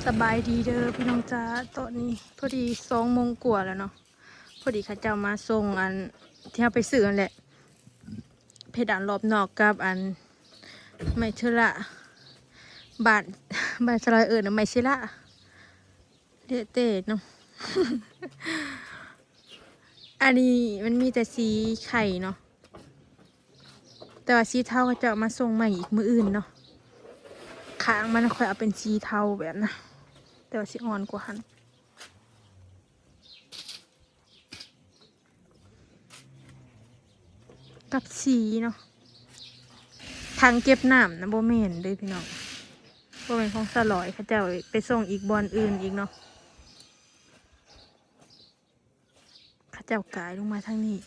ສະບາຍດີເດີພີ່ນ້ອງຈ້າ ຕອນນີ້ພໍດີສອງໂມງກວ່າແລ້ວເນາະ ພໍດີເຂົາເຈົ້າມາສົ່ງອັນທີ່ເຮົາໄປຊື້ຫັ້ນແຫຼະ ເພດານລອບນອກກັບອັນໄມ້ເທີລະ ບ້ານ ບ້ານສະລອຍເອີ້ນວ່າໄມ້ເຊລະ ແລ້ວແຕ່ເນາະ ອັນນີ້ມັນມີແຕ່ສີໄຂ່ເນາະ ແຕ່ວ່າສີເທົາເຂົາເຈົ້າເອົາມາສົ່ງໃໝ່ອີກມື້ອື່ນເນາະ ຂ້າງມັນຂ້ອຍເອົາເປັນສີເທົາແບບນະ ແຕ່ວ່າຊິອ່ອນກວ່າຫັ້ນ ກັບສີເນາະ ຖັງເກັບນ້ຳນະ ບໍ່ແມ່ນເດ້ພີ່ນ້ອງ ບໍ່ແມ່ນຂອງສະຫຼອຍ ເຂົາເຈົ້າໄປສົ່ງອີກບ່ອນອື່ນອີກເນາະ. ເຂົາເຈົ້າກາຍລົງມາທາງນີ້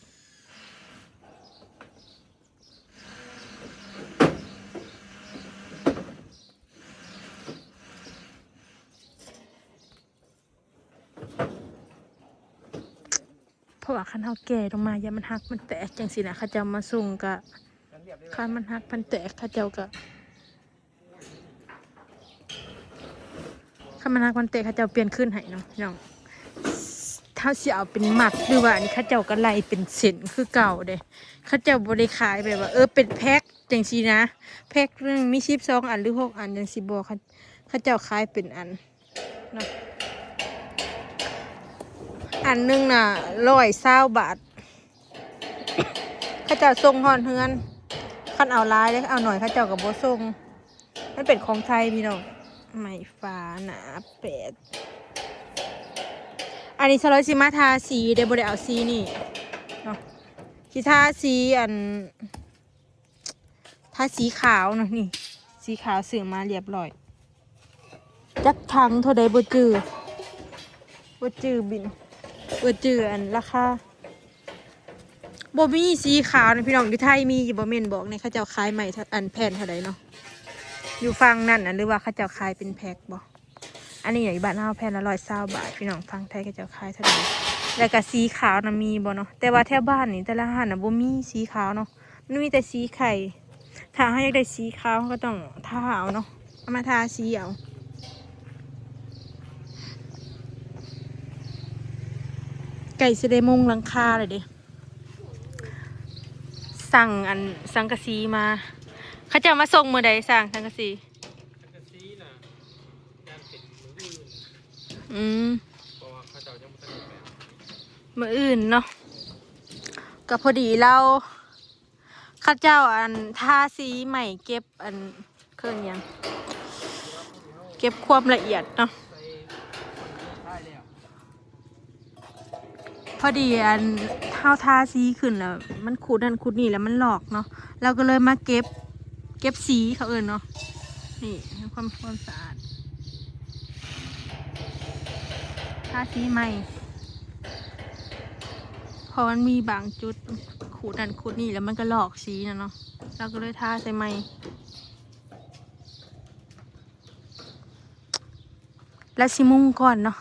ເພາະວ່າຄັນເຮົາແກ່ລົງມາ ຢ້ານມັນຫັກມັນແຕກຈັ່ງຊີ້ນະ ເຂົາເຈົ້າມາສົ່ງກະ ຄັນມັນຫັກມັນແຕກ ເຂົາເຈົ້າກະ ຄັນມັນຫັກມັນແຕກ ເຂົາເຈົ້າປ່ຽນຄືນໃຫ້ເນາະພີ່ນ້ອງ ເຮົາຊິເອົາເປັນມັດ ຫຼືວ່າອັນນີ້ ເຂົາເຈົ້າກໍໄລ່ເປັນເສັ້ນຄືເກົ່າເດ້ ເຂົາເຈົ້າບໍ່ໄດ້ຂາຍແບບວ່າ ເອີ ເປັນແພັກຈັ່ງຊີ້ນະ ແພັກໜຶ່ງມີສິບສອງອັນ ຫຼື ຫົກອັນຈັ່ງຊີ້ບໍ່ ເຂົາ ເຂົາເຈົ້າຂາຍເປັນອັນເນາະ ອັນໜຶ່ງນະຮ້ອຍຊາວບາດ ເຂົາເຈົ້າສົ່ງຮອດເຮືອນ ຄັນເອົາຫຼາຍເດ້ ເອົາໜ້ອຍເຂົາເຈົ້າກໍບໍ່ສົ່ງ ມັນເປັນຂອງໄທພີ່ນ້ອງ ໄມ້ຝາໜ້າແປດ ອັນນີ້ສະຫຼອຍຊິມາທາສີເດ້ ບໍ່ໄດ້ເອົາສີນີ້ເນາະ ຊິທາສີອັນ ທາສີຂາວເນາະ ນີ້ ສີຂາວຊື້ມາລຽບລ້ອຍ ຈັກຖັງເທົ່າໃດບໍ່ຈື່ ບໍ່ຈື່ບິນ ບໍ່ຈື່ອັນລາຄາ ບໍ່ມີສີຂາວນະພີ່ນ້ອງ ຢູ່ໄທມີຢູ່ບໍ່ ເມັ້ນບອກແດ່ ເຂົາເຈົ້າຂາຍໃໝ່ເທົ່າ ອັນແຜ່ນເທົ່າໃດເນາະ ຢູ່ຝັ່ງນັ້ນນະ ຫຼືວ່າເຂົາເຈົ້າຂາຍເປັນແພັກບໍ່ ອັນນີ້ຢູ່ບ້ານເຮົາແຜ່ນລະຮ້ອຍຊາວບາດ ພີ່ນ້ອງ ຝັ່ງໄທເຂົາເຈົ້າຂາຍເທົ່າໃດ ແລ້ວກະສີຂາວນະມີບໍ່ເນາະ ແຕ່ວ່າແຖວບ້ານນີ້ແຕ່ລະຮ້ານນະບໍ່ມີສີຂາວເນາະ ມັນມີແຕ່ສີໄຂ່ ຖ້າເຮົາຢາກໄດ້ສີຂາວ ເຮົາກໍຕ້ອງທາເອົາເນາະ ເອົາມາທາສີເອົາ ໃກ້ຊິໄດ້ມຸງຫຼັງຄາແລ້ວເດ້ ສັ່ງອັນສັງກະສີມາ ເຂົາເຈົ້າມາສົ່ງມື້ໃດ ຊ່າງສັງກະສີ ສັງກະສີນະ ຢ້ານເປັນມື້ອື່ນ ອືມ ເພາະວ່າເຂົາເຈົ້າຍັງບໍ່ທັນໄດ້ແປະ ມື້ອື່ນເນາະ ກໍພໍດີລາວ ເຂົາເຈົ້າອັນທາສີໃໝ່ ເກັບອັນ ເອີ້ນຫຍັງ ເກັບຄວາມລະອຽດເນາະ ພໍດີອັນເຮົາທາສີຂຶ້ນແລ້ວ ມັນຂູດນັ້ນຂູດນີ້ແລ້ວມັນລອກເນາະ ລາວກໍເລີຍມາເກັບ ເກັບສີເຂົາເອີ້ນເນາະ ນີ້ ທຳຄວາມ ຄວາມສະອາດ ທາສີໃໝ່ ເພາະມັນມີບາງຈຸດຂູດນັ້ນຂູດນີ້ ແລ້ວມັນກໍລອກສີນະເນາະ ລາວກໍເລີຍທາໃສ່ໃໝ່ ລາວຊິມຸງກ່ອນເນາະ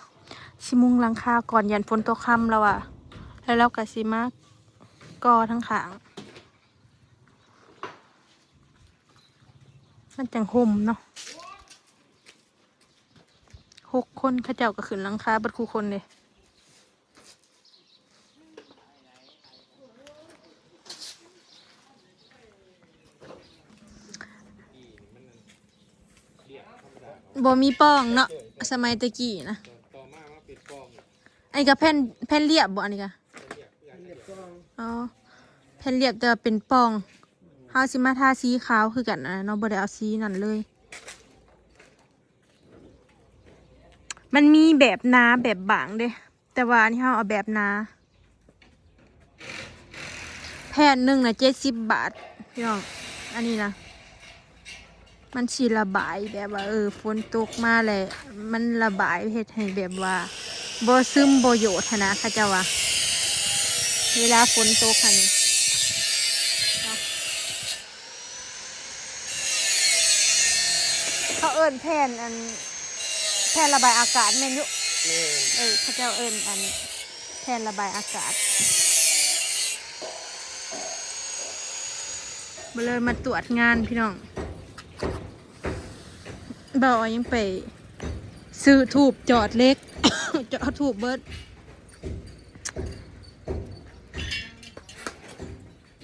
ຊິມຸງຫຼັງຄາກ່ອນ ຢ້ານຝົນຕົກຄ່ຳລາວວ່າ ແລ້ວລາວກໍຊິມາກໍ່ທາງຂ້າງ ມັນຈັ່ງຮົ່ມເນາະ ຫົກຄົນ ເຂົາເຈົ້າກໍຂຶ້ນຫຼັງຄາເບິດຄູ່ຄົນເດ້ ບໍ່ມີປ່ອງເນາະ ສະໄໝແຕ່ກີ້ນະ ອັນນີ້ກໍແຜ່ນ ແຜ່ນລຽບບໍ່ ອັນນີ້ກໍ ອໍ ແຜ່ນລຽບແຕ່ວ່າເປັນປ່ອງ ເຮົາຊິມາທາສີຂາວຄືກັນນະເນາະ ບໍ່ໄດ້ເອົາສີນັ້ນເລີຍ ມັນມີແບບໜາແບບບາງເດ້ ແຕ່ວ່າອັນນີ້ເຮົາເອົາແບບໜາ ແຜ່ນໜຶ່ງນະເຈັດສິບບາດ ພີ່ນ້ອງ ອັນນີ້ນະ ມັນຊິລະບາຍແບບວ່າ ເອີ ຝົນຕົກມາແລ້ວມັນລະບາຍ ເຮັດໃຫ້ແບບວ່າບໍ່ຊຶມບໍ່ໂຍດຫັ້ນນະ ເຂົາເຈົ້າວ່າ ເວລາຝົນຕົກຫັ້ນ ເຂົາເອີ້ນແຜ່ນອັນ ແຜ່ນລະບາຍອາກາດແມ່ນຢູ່ ແມ່ນ ເອີ ເຂົາເຈົ້າເອີ້ນອັນ ແຜ່ນລະບາຍອາກາດ ບໍ່ເລີຍມາຕວດງານພີ່ນ້ອງ ບໍ່ ຍັງໄປ ຊື້ທູບຈອດເຫຼັກ ຈອດທູບເບິດ.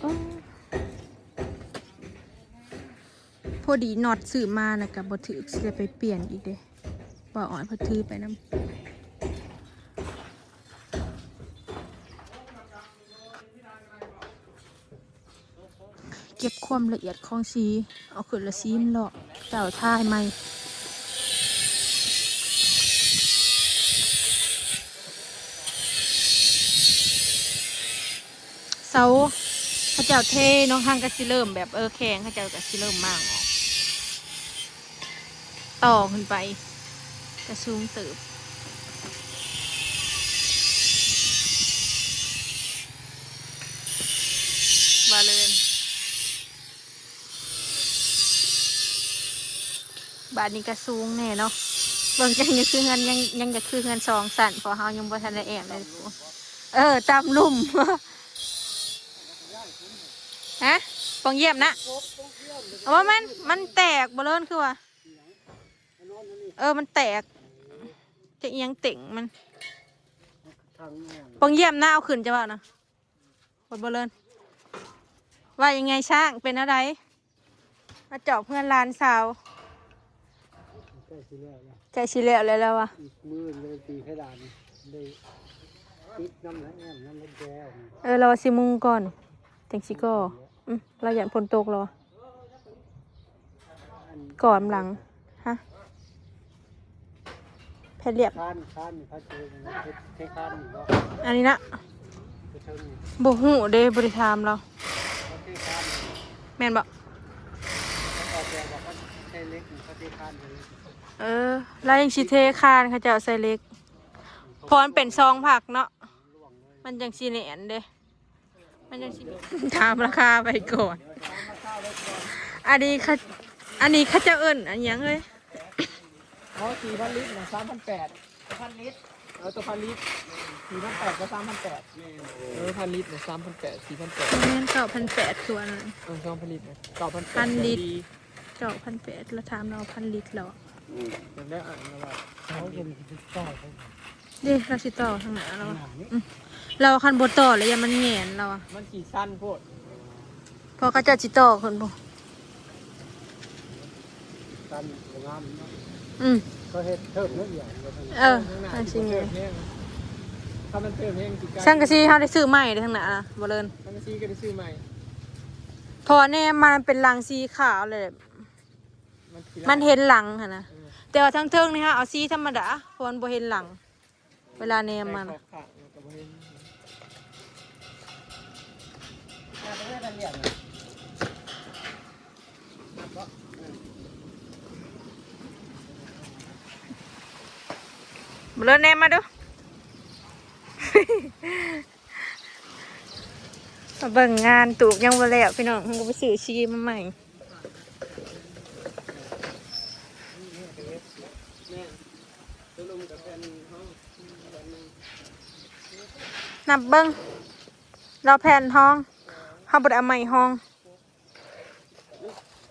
ໂອ້ ພໍດີນັອດຊື້ມານະກະບໍ່ຖືກ ຊິໄດ້ໄປປ່ຽນອີກເດ້. ບໍ່ອອດເພິ່ນຖືໄປນຳ. ເກັບຄວາມລະອຽດຂອງສີ ເອົາຂຶ້ນລະສີມັນເລາະ ເຈົ້າທາໃໝ່. ເສົາເຂົາເຈົ້າເທເນາະ ຫາກະຊິເລີ່ມແບບ ເອີ ແຂງເຂົາເຈົ້າກະຊິເລີ່ມມ້າງອອກ. ຕໍ່ຂຶ້ນໄປກະສູງເຕີບ. ວ່າເລີຍ ບາດນີ້ກະສູງແນ່ເນາະ. ເບິ່ງຈັ່ງຄືເຮືອນ ຍັງ ຍັງຢາກຄືເຮືອນສອງຊັ້ນ ເພາະເຮົາຍັງບໍ່ທັນໄດ້ແອ້ມເລີຍ. ເອີ ຕາມລຸ່ມ. ຮະ? ປ່ອງຢ້ຽມນະ? ເອົາວ່າມັນ ມັນແຕກບໍ່ເລີນ ຄືວ່າ ເອີ ມັນແຕກ ຈະອີ່ຫຍັງເຕັງມັນ. ປ່ອງຢ້ຽມນະ ເອົາຂຶ້ນ ຈະເວົ້ານະ ບໍ່ ບໍ່ເລີນ. ວ່າຍັງໄງຊ້າງ ເປັນແນວໃດ? ມາຈອບເຮືອນຫຼານສາວ. ໃກ້ຊິແລ້ວແລ້ວ ໃກ້ຊິແລ້ວແລ້ວລາວວ່າ ອີກມື້ໜຶ່ງໄດ້ຕີເພດານ ໄດ້ຕິດນຳແລ້ວ ແອ້ມນຳແລ້ວແກ້ວ. ເອີ ລາວວ່າຊິມຸງກ່ອນ ຈັ່ງຊິກໍ່. ອືມ ລາວຢ້ານຝົນຕົກລາວວ່າ ກ່ອນຫຼັງ. ຮະ? ແຜ່ນລຽບ ຄານ ຄານນີ້ ເຂົາເທ ເທຄານນີ້ບໍ່? ອັນນີ້ນະ ໄປເທິງນີ້ ບໍ່ຮູ້ເດ້ ບໍ່ໄດ້ຖາມລາວ. ເຂົາເທຄານນີ້ ແມ່ນບໍ່? ເຂົາອອກແບບວ່າເຂົາເທເຫຼັກນີ້ ເຂົາເທຄານເລີຍ. ເອີ ລາວຍັງຊິເທຄານ ເຂົາເຈົ້າໃສ່ເຫຼັກ ເພາະມັນເປັນສອງພັກເນາະ ມັນຈັ່ງຊິແໜ້ນເດ້. ມັນຈັ່ງຊິ ຖາມລາຄາໄວ້ກ່ອນ. ອັນນີ້ເຂົາ ອັນນີ້ເຂົາເຈົ້າເອີ້ນອັນຫຍັງເອີຍ? ເອົາ ສີ່ພັນລິດນະ ສາມພັນແປດ. ພັນລິດ ເອີ ຕົວພັນລິດ ສີ່ພັນແປດກັບສາມພັນແປດ. ແມ່ນ ເອີ ພັນລິດນະ ສາມພັນແປດ ສີ່ພັນແປດ. ບໍ່ແມ່ນ ເກົ້າພັນແປດ ຄືອັນນັ້ນ. ເອີ ສອງພັນລິດນະ ເກົ້າພັນແປດ. ພັນລິດ ເກົ້າພັນແປດ ລາວຖາມລາວວ່າພັນລິດແລ້ວ. ອືມ ຈັ່ງໃດ ອ່ານລາວວ່າ ເດ້ ລາວຊິຕໍ່ທາງໜ້າລາວວ່າ. ອືມ ລາວວ່າຄັນບໍ່ຕໍ່ແລ້ວຢ້ານມັນແຫງນ ລາວວ່າ. ມັນຊິຊັນໂພດ ເພາະເຂົາເຈົ້າຊິຕໍ່ຂຶ້ນພຸ້ນ. ຊັນບໍ່ງາມເນາະ. ອືມ ເຂົາເຮັດເພີ່ມໜ້ອຍດຽວ. ເອີ ທາງໜ້າມັນຊິແຫງ ຊິບໍ່ເພີ່ມແຮງ ຖ້າມັນເພີ່ມແຮງຊິໄກ. ສັງກະສີເຮົາໄດ້ຊື້ໃໝ່ເດ້ທາງໜ້າ ບໍ່ເລີນ. ສັງກະສີກະໄດ້ຊື້ໃໝ່ ເພາະວ່າແນມມາມັນເປັນຫຼັງສີຂາວແຫຼະ. ມັນຊິ ມັນເຫັນຫຼັງຫັ້ນນະ. ເອີ ແຕ່ວ່າທາງເທິງນີ້ເຮົາເອົາສີທຳມະດາ ເພາະມັນບໍ່ເຫັນຫຼັງ ເວລາແນມມານະ. ເລີນແນມມາດູ. ມາເບິ່ງງານ ຕູບຍັງບໍ່ແລ້ວພີ່ນ້ອງ ເຮົາກະໄປຊື້ສີມາໃໝ່. ນັບເບິ່ງ ລາວແຜ່ນຮອງ ເຮົາບໍ່ໄດ້ເອົາໄມ້ຮອງ.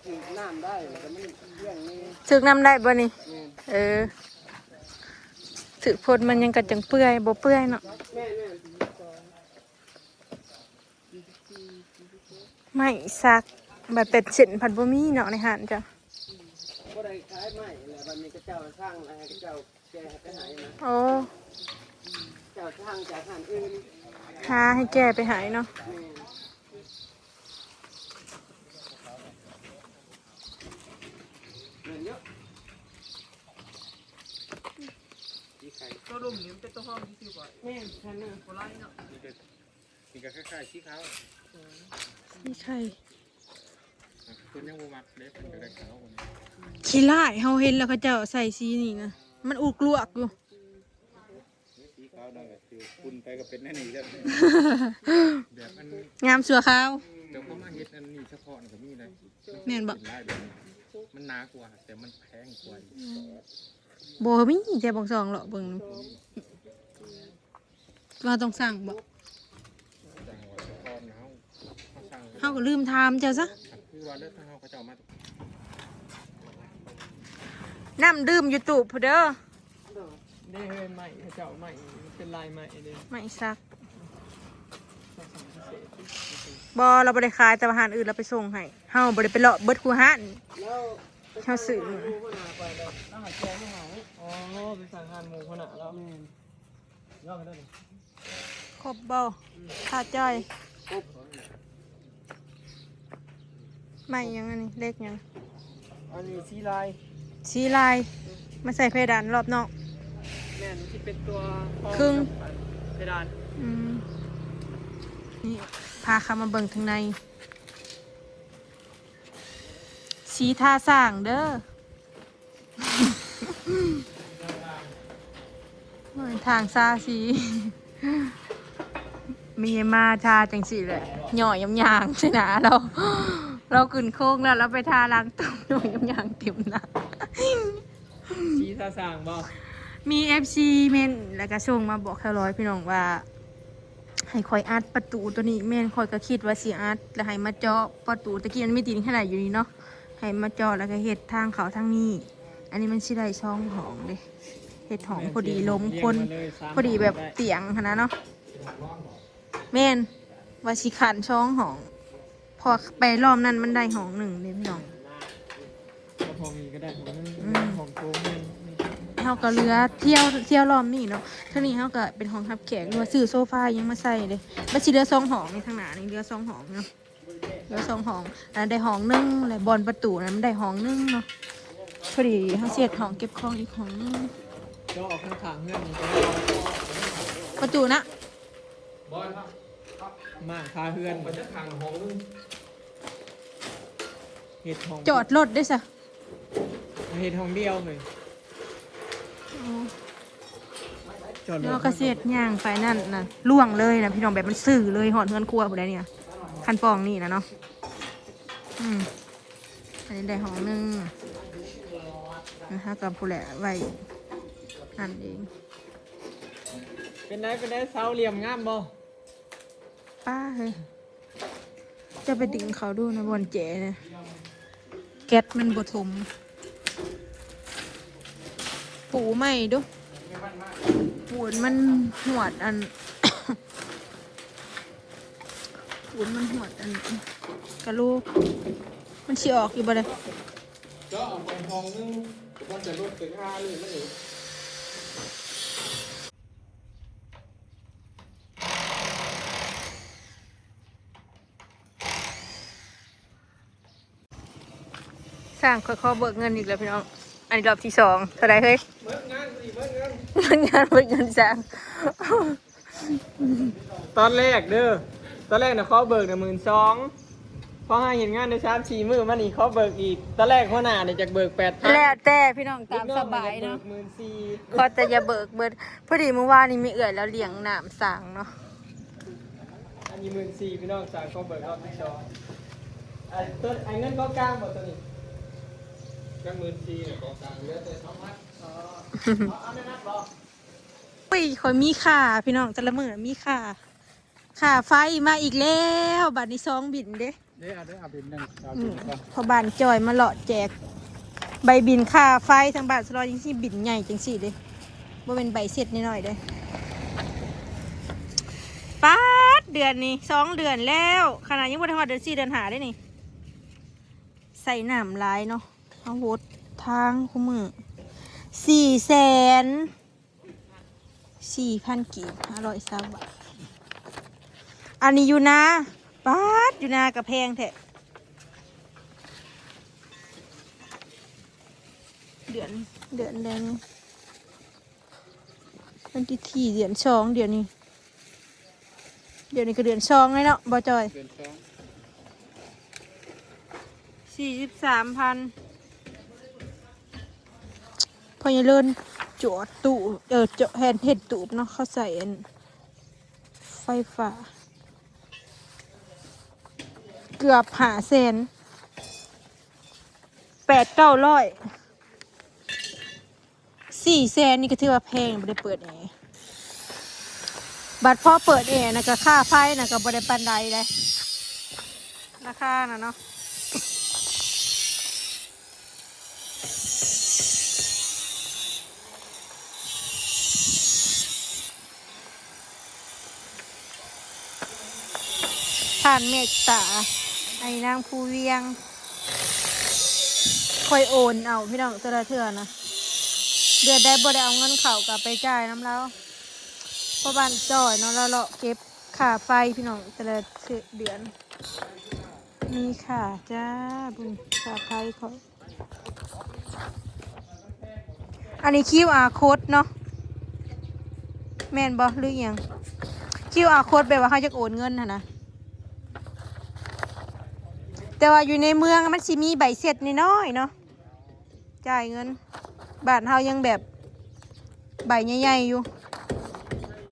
ຖືກນ້ຳໄດ້ ແລ້ວກະມັນເລື່ອງນີ້ ຖືກນ້ຳໄດ້ບໍ່ນີ້? ແມ່ນ ເອີ ຖືກຝົນມັນຍັງກະຈັ່ງເປື່ອຍ ບໍ່ເປື່ອຍເນາະ. ແມ່ນໆ ໄມ້ສັກ ບັດເປັນເສັ້ນພັດບໍ່ມີເນາະໃນຮ້ານເຈົ້າ. ບໍ່ໄດ້ຂາຍໄມ້ແລ້ວ ບັດນີ້ເຂົາເຈົ້າສັ່ງແລ້ວ ໃຫ້ເຂົາເຈົ້າແກ່ໄປໃຫ້ນະ. ໂອ້ ເຈົ້າສັ່ງຈາກຮ້ານອື່ນ ຫາໃຫ້ແກ່ໄປໃຫ້ເນາະ. ແມ່ນ ແມ່ນເນາະ ສີໄຂ່ ໂຕລຸ່ມນີ້ມັນເປັນໂຕຫ້ອງຊື່ໆ ບໍ່? ແມ່ນ ຄັນໜຶ່ງ ບໍ່ຫຼາຍເນາະ. ນີ້ກະຄ້າຍໆສີຂາວ ສີໄຂ່ ອ່ະ ເພິ່ນຍັງບໍ່ມັກເດ້ ເພິ່ນຢາກໄດ້ຂາວກວ່ານີ້. ຂີ້ລ້າຍ ເຮົາເຫັນແລ້ວເຂົາເຈົ້າໃສ່ສີນີ້ນະ ມັນອຸກລວກຢູ່. ສີຂາວນັ້ນກະຄືຝຸ່ນໄປກະເປັນແນວນີ້ແຫຼະ ແບບອັນ ງາມຊົ່ວຄາວ. ແຕ່ເຂົາມາເຮັດອັນນີ້ສະເພາະນີ້ກະມີໄດ໋. ແມ່ນບໍ່? ມັນຫຼາຍແບບນີ້ ມັນໜາກວ່າ ແຕ່ມັນແພງກວ່າ. ອືມ ບໍ່ມີ ແຕ່ບາງຊ່ອງເລາະເບິ່ງ ວ່າຕ້ອງສັ່ງບໍ່? ເຮົາກະລືມຖາມເຈົ້າຊະ. ຄືວ່າເລີຍ ທາງເຮົາເຂົາເຈົ້າມາ ນ້ຳດື່ມຢູ່ຕູ້ພຸ້ນເດີ. ເດ້ເຮີຍ ໄມ້ເຂົາເຈົ້າ ໄມ້ເປັນລາຍໄມ້ເດ້ ໄມ້ສັກ. ບໍ່ ລາວບໍ່ໄດ້ຂາຍ ແຕ່ວ່າຮ້ານອື່ນລາວໄປສົ່ງໃຫ້. ເຮົາບໍ່ໄດ້ໄປເລາະເບິດຄູ່ຮ້ານ ເຮົາຊື້. ອໍ ໄປສັ່ງຮ້ານໝູ່ພຸ້ນນະລາວ. ແມ່ນ. ຄົບບໍ່? ອືມ ຖ້າຈ່ອຍ ຄົບ. ໄມ້ຫຍັງອັນນີ້? ເຫຼັກຫຍັງ? ອັນນີ້ສີລາຍ. ສີລາຍ ມາໃສ່ເພດານລອບນອກ. ແມ່ນ ມັນຊິເປັນຕົວຄອງ ຄຶ່ງ ກັບອັນເພດານ. ອືມ ນີ້ ພາເຂົ້າມາເບິ່ງທາງໃນ. ສີທາສ້າງເດີ. ໂອ້ຍ ທາງຊາສີ ມີມາທາຈັ່ງຊີ້ແຫຼະ ຫຍໍ້ຍາມຍ່າງໃສ່ໜ້າລາວ. ລາວຂຶ້ນໂຄງແລ້ວ ລາວໄປທາຫຼັງຕົງ ຫຍໍ້ຍາມຍ່າງເຕັມໜ້າ. ສີທາສ້າງບໍ່? ມີເອັຟຊີເມັ້ນ ແລ້ວກະສົ່ງມາບອກແຄວລອຍ ພີ່ນ້ອງ ວ່າ ໃຫ້ຂ້ອຍອັດປະຕູໂຕນີ້. ແມ່ນ ຂ້ອຍກໍຄິດວ່າຊິອັດ ແລ້ວໃຫ້ມາເຈາະປະຕູ. ຕະກີ້ມັນມີຕີນຂະໜາດຢູ່ນີ້ເນາະ ໃຫ້ມາເຈາະ ແລ້ວກໍເຮັດທາງເຂົ້າທາງນີ້. ອັນນີ້ມັນຊິໄດ້ສອງຫ້ອງເດ້ ເຮັດຫ້ອງ ແມ່ນ ພໍດີລົມຄົນ ຊິເຮັດຫ້ອງລຽງມາເລີຍ ສາມຫ້ອງ ພໍດີແບບຕຽງຫັ້ນນະເນາະ. ແມ່ນ ວ່າຊິຂັ້ນສອງຫ້ອງ ເພາະວ່າໄປລອບນັ້ນມັນໄດ້ຫ້ອງໜຶ່ງເດ້ພີ່ນ້ອງ. ກັບຫ້ອງນີ້ກໍໄດ້ຫ້ອງໜຶ່ງ. ອືມ ຫ້ອງໂຖງເຮືອນ. ເຮົາກໍເຫຼືອທ່ຽວ ທ່ຽວລອບນີ້ເນາະ. ທາງນີ້ເຮົາກໍເປັນຫ້ອງຮັບແຂກ ຫຼືວ່າຊື້ໂຊຟາຫຍັງມາໃສ່ເດ້. ມັນຊິເຫຼືອສອງຫ້ອງນີ້ ທາງໜ້ານີ້ເຫຼືອສອງຫ້ອງເນາະ ເຫຼືອສອງຫ້ອງ. ອັນນັ້ນໄດ້ຫ້ອງໜຶ່ງ ແລະບ່ອນປະຕູນັ້ນມັນໄດ້ຫ້ອງໜຶ່ງເນາະ. ພໍດີເຮົາຊິເຮັດຫ້ອງເກັບຂອງອີກຫ້ອງໜຶ່ງ. ເຈາະອອກທາງຂ້າງເຮືອນນີ້ກໍໄດ້ ປະຕູນະ. ມ້າງຄາເຮືອນ ໄປຈັກຂ້າງຫ້ອງໜຶ່ງ ເຮັດຫ້ອງ ຈອດລົດເດ້ຊະ ເຮັດຫ້ອງດຽວເລີຍ. ອໍ ຈອດລົດ ເຮົາກໍຊິເຮັດຍ່າງໄປນັ້ນນະ ລ່ວງເລີຍນະພີ່ນ້ອງ ແບບມັນຊື່ເລີຍ ຮອດເຮືອນຄົວພຸ້ນໃດນີ້ນະ ຄັນປ່ອງນີ້ນະເນາະ. ອືມ ອັນນີ້ໄດ້ຫ້ອງໜຶ່ງນະ ເຮົາກໍພຸ້ນແຫຼະໄວ້ນັ້ນເອງ. ເປັນໃດ ເປັນໃດ ເສົາຫຼ່ຽມງາມບໍ່? ປ້າເຮີຍ ຈະໄປດຶງເຂົາດູນະ ບ່ອນແຈນະ ແກັດມັນບໍ່ຖົມ. ປູໃໝ່ດູ ປູນມັນຫວດອັນ ປູນມັນຫວດອັນກະໂຫຼກ ມັນຊິອອກຢູ່ບໍ່ເດ? ເຈາະອອກໄປຫ້ອງໜຶ່ງ ມັນຈະຫຼຸດໄປຄານີ້ມັນເອງ. ຊ່າງຂ້ອຍຂໍເບີກເງິນອີກແລ້ວພີ່ນ້ອງ ອັນນີ້ລອບທີສອງ. ເທົ່າໃດເຮີ້ຍ? ເບີກງານ ເບີກງານ ເບີກງານ ເບີກເງິນຊ່າງ. ຕອນແລກເດີ ຕອນແລກນະຂໍເບີກນະ ໝື່ນສອງ. ພໍຫາເຮັດງານໄດ້ສາມສີ່ມື້ມານີ້ຂໍເບີກອີກ. ຕອນແລກຫົວໜ້ານີ້ຢາກເບີກແປດພັນ ແລ້ວແຕ່ພີ່ນ້ອງຕາມສະບາຍເນາະ ໜ້ອຍໜຶ່ງກໍເບີກໝື່ນສີ່. ຂໍແຕ່ຢ່າເບີກເບິດ. ພໍດີມື້ວານນີ້ແມ່ເອື້ອຍລາວລ້ຽງນ້ຳສ້າງເນາະ. ອັນນີ້ໝື່ນສີ່ພີ່ນ້ອງ ສ້າງຂໍເບີກຮອບທີສອງ. ໄອ້ຕົວ ໄອ້ເງິນກອງກາງບໍ່ຕົວນີ້? ຈັກໝື່ນສີ່ນະ ກອງກາງເຫຼືອແຕ່ສອງພັນ. ອໍ ເອົາ ເອົາແນວນັ້ນບໍ່? ໂອ້ຍ ຂ້ອຍມີຄ່າພີ່ນ້ອງ ແຕ່ລະມື້ມີຄ່າ. ຄ່າໄຟມາອີກແລ້ວ ບາດນີ້ສອງບິນເດ້. ເດ້ ເອົາເດ້ ເອົາບິນໜຶ່ງ ເອົາ ອືມ ບິນໜຶ່ງກ່ອນ. ພໍ່ບ້ານຈ່ອຍມາເລາະແຈກໃບບິນຄ່າໄຟທາງບ້ານສະຫຼອດ ຈັ່ງຊີ້ ບິນໃຫຍ່ຈັ່ງຊີ້ເດ້ ບໍ່ແມ່ນໃບເຊັດນ້ອຍໆເດ້. ປາດ ເດືອນນີ້ສອງເດືອນແລ້ວ ຂະໜາດຍັງບໍ່ໄດ້ຮອດເດືອນສີ່ເດືອນຫ້າເດ້ນີ້. ໃຊ້ນ້ຳຫຼາຍເນາະ ເຮົາຫົດທາງຄູ່ມື້. ສີ່ແສນ ສີ່ພັນກີບ ຫ້າຮ້ອຍຊາວບາດ. ອັນນີ້ຢູ່ນາ ປາດ ຢູ່ນາກໍແພງແທ້. ເດືອນ ເດືອນໃດນີ້? ວັນທີສີ່ ເດືອນສອງ ດຽວນີ້ ດຽວນີ້ກໍເດືອນສອງແລ້ວເນາະ ບໍ່ຈ່ອຍ? ເດືອນສອງ ສີ່ສິບສາມພັນ. ພໍ່ໃຫຍ່ເລີນຈອດຕູ້ ເອີ ຈອດແທນເຮັດຕູບເນາະ ເຂົາໃສ່ອັນໄຟຟ້າ ເກືອບຫ້າແສນ ແປດເກົ້າຮ້ອຍ. ສີ່ແສນນີ້ກໍຖືວ່າແພງ ບໍ່ໄດ້ເປີດແອ. ບັດພໍເປີດແອນະ ກໍຄ່າໄຟນະ ກໍບໍ່ໄດ້ປານໃດເດ້ ລາຄານະເນາະ. ບ້ານເມດຕາ ໄອ້ນາງພູວຽງ ຂ້ອຍໂອນເອົາພີ່ນ້ອງ ແຕ່ລະເທື່ອນະ ເດືອນໃດບໍ່ໄດ້ເອົາເງິນເຂົ້າກໍໄປຈ່າຍນຳລາວ ເພາະບ້ານຈ້ອຍເນາະ ລາວເລາະເກັບຄ່າໄຟພີ່ນ້ອງ ແຕ່ລະເດືອນ ມີຄ່າຈ້າ ບຸນຄ່າໄຟຂ້ອຍ ອັນນີ້ຄິວອາໂຄດເນາະ ແມ່ນບໍ່ ຫຼືອີ່ຫຍັງ ຄິວອາໂຄດ ແບບວ່າເຮົາຢາກໂອນເງິນຫັ້ນນະ ແຕ່ວ່າຢູ່ໃນເມືອງມັນຊິມີໃບເຊັດນ້ອຍໆເນາະ ຈ່າຍເງິນ ບ້ານເຮົາຍັງແບບໃບໃຫຍ່ໆຢູ່